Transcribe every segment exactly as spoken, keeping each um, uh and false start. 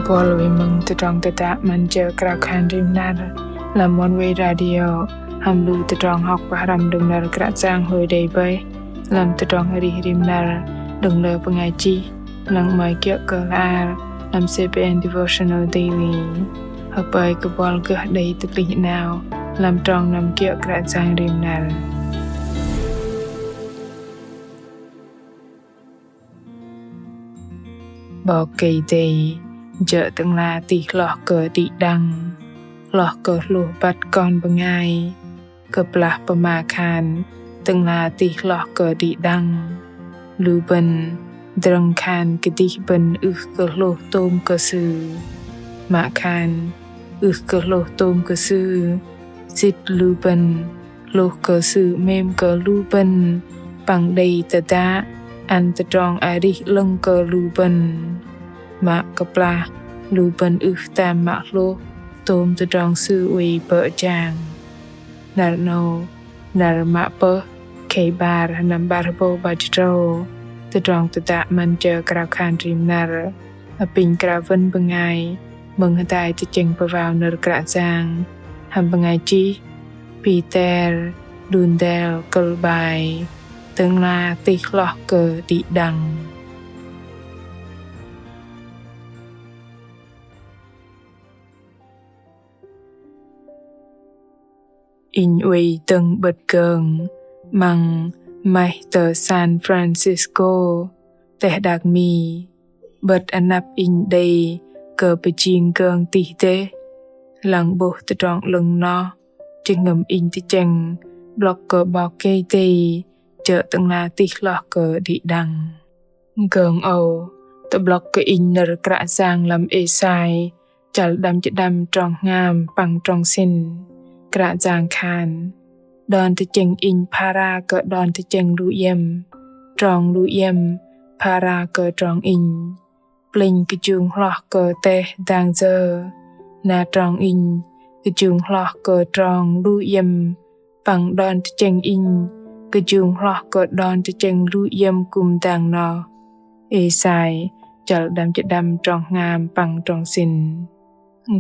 Buăl wei mơ̆ng tơdrong tơdă 'Măn Jơ Krao Khan Rim Năr lăm Oneway Radio hăm lu tơdrong hŏk pơhrăm đơ̆ng nơ̆r Kră Yang hlôi đei bơih lăm tơdrong arih rim năr đơ̆ng lơ bơngai chih, lăng 'mơ̆i kiơ̆ kơ hla bơar lăm CBN Devotional Daily. Hơpơi kơ buăl gơh đei tơplih 'nao lăm trong năm kiơ̆ Kră Yang rim năr. 'Bok Kei-Dei jơ̆ Tơ'ngla tih hloh kơ đĭ đăng, hloh kơ hlôh băt kon bơngai. Kơplah pơma khan Tơ'ngla tih hloh kơ đĭ đăng, lu bơ̆n drơ̆ng khan kơdih bơ̆n ưh kơ hlôh tôm kơ Sư. Mă khan ưh kơ hlôh tôm kơ Sư, sĭt lu bơ̆n hlôh kơ Sư 'mêm kơ lu bơ̆n păng đei tơdă ăn tơdrong arih 'lơ̆ng kơ lu bơ̆n. Mă kơplah lu bơ̆n ưh tam mă hlôh tôm tơdrong Sư oei bơ̆ jang. Năr 'nâu, năr mă pơh, khei 'bar, sơnăm 'bar hơbâu 'bar jĭt tơdrâu, tơdrong tơdă 'Măn Jơ Krao Khan Rim Năr apinh krao wơ̆n bơngai mơ̆ng hơdai tơchĕng pơwao nơ̆r Kră Yang hăm bơngai chih Peter Lundell, kơ̆l 'bai: Tơ'ngla tih hloh kơ đĭ đăng. Inh oei dơ̆ng 'bơ̆t gơ̆ng 'măng maih tơ San Francisco, teh đak Mi. 'Bơ̆t anăp inh đei kơ pơjing gơ̆ng tih dêh, lăng 'bôh tơdrong 'lơ̆ng noh jơhngơ̆m inh tơchĕng 'blŏk kơ 'Bok Kei-Dei jơ̆ Tơ'ngla tih hloh kơ đĭ đăng. Gơ̆ng âu tơ'blŏk kơ inh nơ̆r Kră Yang lăm Êsai chăl đăm jơ̆ đăm trong hngam păng trong sĭn. Kră Yang khan: Đon tơchĕng Inh phara kơ đon tơchĕng lu iĕm, trong lu iĕm phara kơ trong Inh. Plĕnh kơjung hloh kơ teh dang yơ, na trong Inh kơjung hloh kơ trong lu iĕm, păng đon tơchĕng Inh kơjung hloh kơ đon tơchĕng lu iĕm kư̆m dang noh. Êsai chăl đăm jơ̆ đăm trong hngam păng trong sĭn.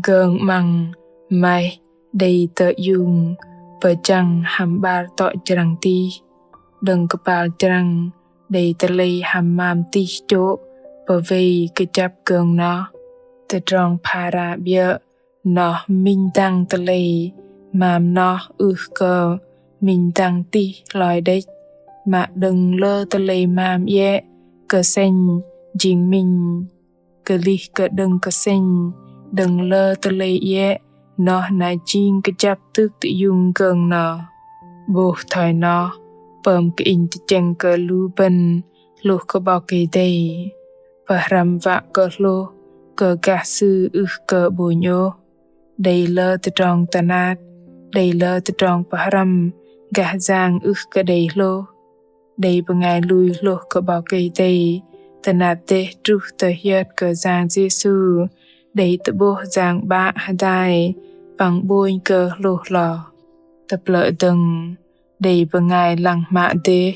Gơ̆ng 'măng maih đei tơ iung pơjăng hăm 'bar tŏ jrăng tih. Đơ̆ng kơpal jrăng đei tơlei hăm mam tih chô̆ pơwei kơjăp gơ̆ng noh. Tơdrong phara 'biơ̆ noh minh dăng tơlei mam noh ưh kơ minh dăng tih hloi đĕch, mă đơ̆ng lơ tơlei mam iĕ kơsĕnh jing minh. Kơlih kơ đơ̆ng kơsĕnh đơ̆ng lơ tơlei iĕ noh na jing kơjăp tŭk tơiung gơ̆ng noh. 'Bôh thoi noh pơm kơ inh tơchĕng kơ lu bơ̆n hlôh kơ 'Bok Kei-Dei. Pơhrăm wă kơ hlôh kơ gah Sư ưh kơ 'bônh ôh. Đei lơ tơdrong tơnat, đei lơ tơdrong pơhrăm gah Yang ưh kơ đei hlôh. Đei bơngai lui hlôh kơ 'Bok Kei-Dei tơnat dêh truh tơ hiơt kơ Yang Yêsu đei tơ'bôh Yang 'Bă hơdai păng 'bônh kơ hlôh hloh. Tơplơ̆ dơ̆ng, đei bơngai lăng hmă dêh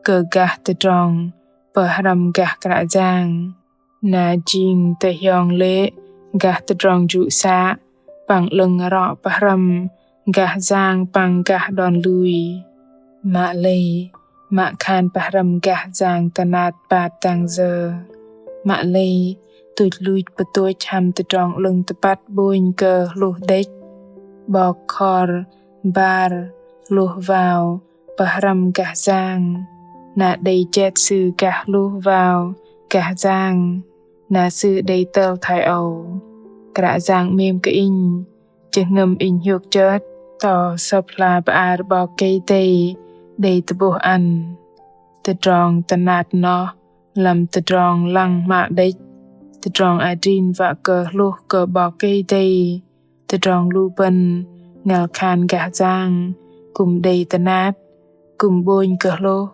kơ gah tơdrong pơhrăm gah Kră Yang, na jing tơhiong lê̆ gah tơdrong jŭ să păng 'lơ̆ng rŏ pơhrăm gah Yang păng gah đon lui. Mă lei, mă khan pơhrăm gah Yang tơnat pat dang yơ. Mă lei, tuch luch pơtôch hăm tơdrong 'lơ̆ng tơpăt 'bônh kơ hlôh đĕch. 'Bok khor 'bar hlôh wao pơhrăm gah Yang, na đei jet sư gah hlôh wao gah Yang, na sư đei tơl thoi âu: Kră Yang 'mêm kơ inh, jơhngơ̆m inh hiôk chơt tơ Sơ̆p hla bơar 'Bok Kei-Dei đei tơ'bôh ăn. Tơdrong tơnat noh lăm tơdrong lăng hmă đĕch, tơdrong adrin wă kơ hlôh kơ 'Bok Kei-Dei. Tơdrong lu bơ̆n ngăl khan gah Yang kư̆m đei tơnat, kư̆m 'bônh kơ hlôh,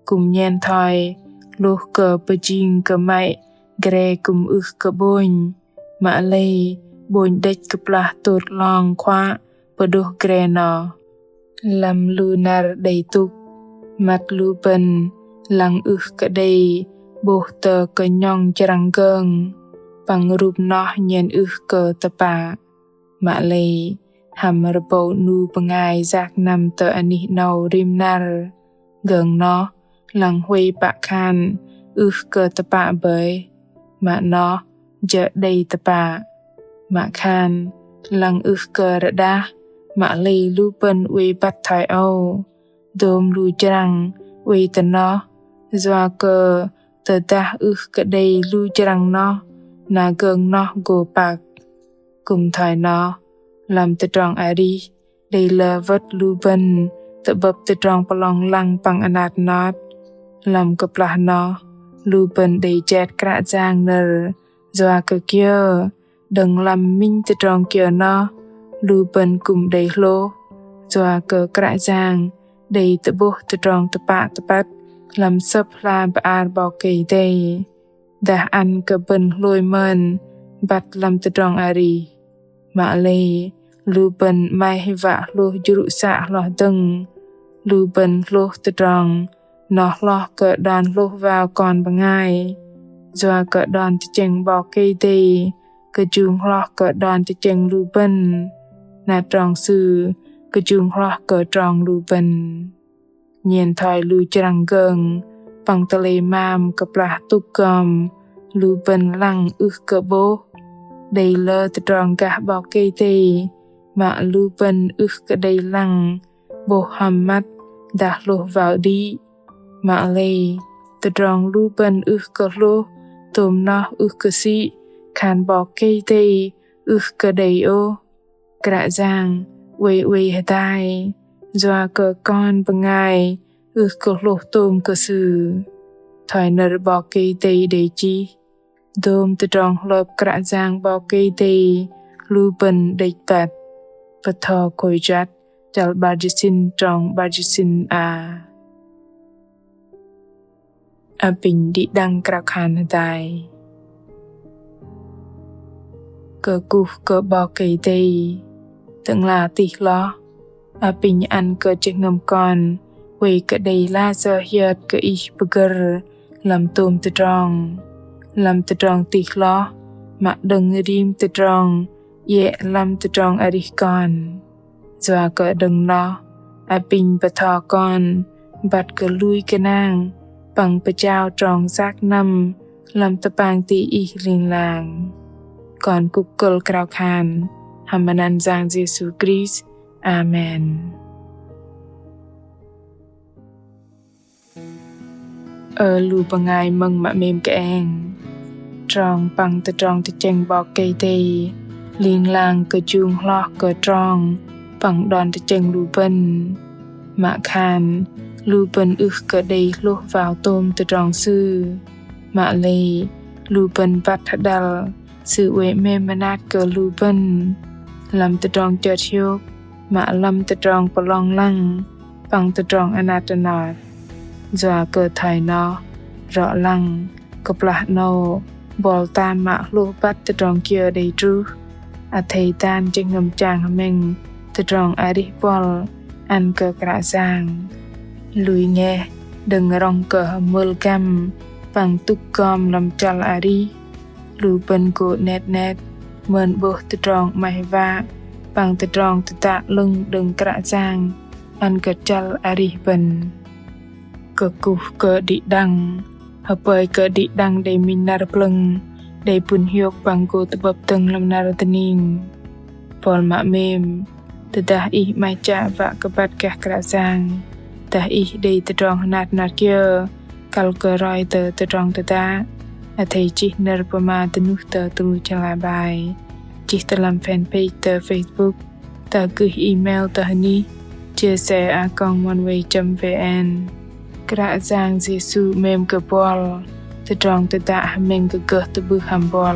kư̆m nhen thoi hlôh kơ pơjing kơmăy gre kư̆m ưh kơ 'bônh. Mă lei 'bônh đĕch kơplah tôt 'long khua pơđôh gre noh. Lăm lu năr đei tŭk, măt lu bơ̆n lăng ưh kơ đei 'bôh tơ kơnhŏng jrăng gơ̆ng. păng rup noh nhen ưh kơ tơpă. Mă lei hăm rơbâu 'nu bơngai yak năm tơ anih 'nâu rim năr, gơ̆ng noh lăng huay pă khan ưh kơ tơpă bơih, mă noh jơ̆ đei tơpă. Mă khan lăng ưh kơ rơđah, mă lei lu bơ̆n oei băt thoi âu. Dôm lu jrăng oei tơ noh, yua kơ tơdah ưh kơ đei lu jrăng noh, na gơ̆ng noh gô păk. Kư̆m thoi noh, lăm tơdrong arih, đei lơ wơ̆t lu bơ̆n tơ'bơ̆p tơdrong pơlong lăng păng anat not. Lăm kơplah noh, lu bơ̆n đei jet Kră Yang nơ̆r, yua kơ kiơ, đơ̆ng lăm minh tơdrong kiơ noh, lu bơ̆n kư̆m đei hlôh, yua kơ Kră Yang đei tơ'bôh tơdrong tơpă tơpăt lăm Sơ̆p hla bơar 'Bok Kei-Dei. Dah ăn kơ bơ̆n hlôi mơn băt lăm tơdrong arih, mă lei lu bơ̆n 'maih wă hlôh jrŭ să hloh dơ̆ng. Lu bơ̆n hlôh tơdrong noh hloh kơ đon hlôh wao kon bơngai. Yua kơ đon tơchĕng 'Bok Kei-Dei kơjung hloh kơ đon tơchĕng lu bơ̆n, na trong Sư kơjung hloh kơ trong lu bơ̆n. Nhen thoi lu jrăng gơ̆ng păng tơlei mam kơplah tŭk gom lu bơ̆n lăng ưh kơ 'bôh. Đei lơ tơdrong gah 'Bok Kei-Dei mă lu bơ̆n ưh kơ đei lăng 'bôh hăm măt dah hlôh wao đĭ. Mă lei tơdrong lu bơ̆n ưh kơ hlôh tôm noh ưh kơ sĭ khan 'Bok Kei-Dei ưh kơ đei ôh. Kră Yang oei oei hơdai yua kơ kon bơngai ưh kơ hlôh tôm kơ Sư. Thoi nơ̆r 'Bok Kei-Dei đei chih: Dôm tơdrong hlơp Kră Yang 'Bok Kei-Dei lu bơ̆n đĕch băt. Bơtho Khôi Juăt, chăl 'bar jĭt sĭn trong 'bar jĭt sĭn a. Apinh đĭ đăng krao khan hơdai. Kơkuh kơ 'Bok Kei-Dei, Tơ'ngla tih hloh, apinh ăn kơ jơhngơ̆m kon oei kơ đei layơ hiơt kơ Ih pơgơ̆r lăm tôm tơdrong. Lăm tơdrong tih hloh, mă đơ̆ng rim tơdrong iĕ lăm tơdrong arih kon. Yua kơ đơ̆ng noh, apinh bơtho kon băt kơ lui gơnang păng pơjao trong yak năm lăm tơpang ti Ih ling lang. Kon kŭk kơ̆l krao khan hăm anăn Yang Yêsu Krist. Amen. Ơ lu bơngai mơ̆ng mă 'mêm kơeng. Trong păng tơdrong tơchĕng 'Bok Kei-Dei ling lang kơjung hloh kơ trong păng đon tơchĕng lu bơ̆n. Mă khan lu bơ̆n ưh kơ đei hlôh wao tôm tơdrong Sư. Mă lei lu bơ̆n băt hơđăl Sư oei 'mêm mơnat kơ lu bơ̆n lăm tơdrong chơt hiôk, mă lăm tơdrong pơlong lăng păng tơdrong anat anot. Yua kơ thoi noh, rŏ lăng kơplah 'nâu buăl tam mă hlôh băt tơdrong kiơ đei truh, athei dan jơhngơ̆m chang hơmĕng tơdrong arih buăl ăn kơ Kră Yang. Lui ngeh đơ̆ng rŏng kơ hơmơl găm păng tŭk gom lăm chăl arih, lu bơ̆n gô 'net 'net mơn 'bôh tơdrong 'maih wă păng tơdrong tơdă 'lơ̆ng đơ̆ng Kră Yang ăn kơ chăl arih bơ̆n. Kơkuh kơ đĭ đăng, hơpơi kơ đĭ đăng đei minh năr plơ̆ng đei pŭn hiôk păng gô tơ'bơ̆p dơ̆ng lăm năr dơning. Buăl mă 'mêm, tơdah ih 'maih chă wă kơ băt gah Kră Yang, dah ih đei tơdrong hơnat hơnat kiơ kăl kơ roi tơ tơdrong tơdă, athei chih nơ̆r pơma dơnuh tơ tơluch hla bơar, chih tơ lăm fanpage tơ Facebook, dah gơih email tơ hơnih chia sẻ a còng oneway chấm vn. Kră Yang Yêsu 'mêm kơ buăl. Tơdrong tơdă hơmĕng kơ gơh tơ'bưh hăm buăl.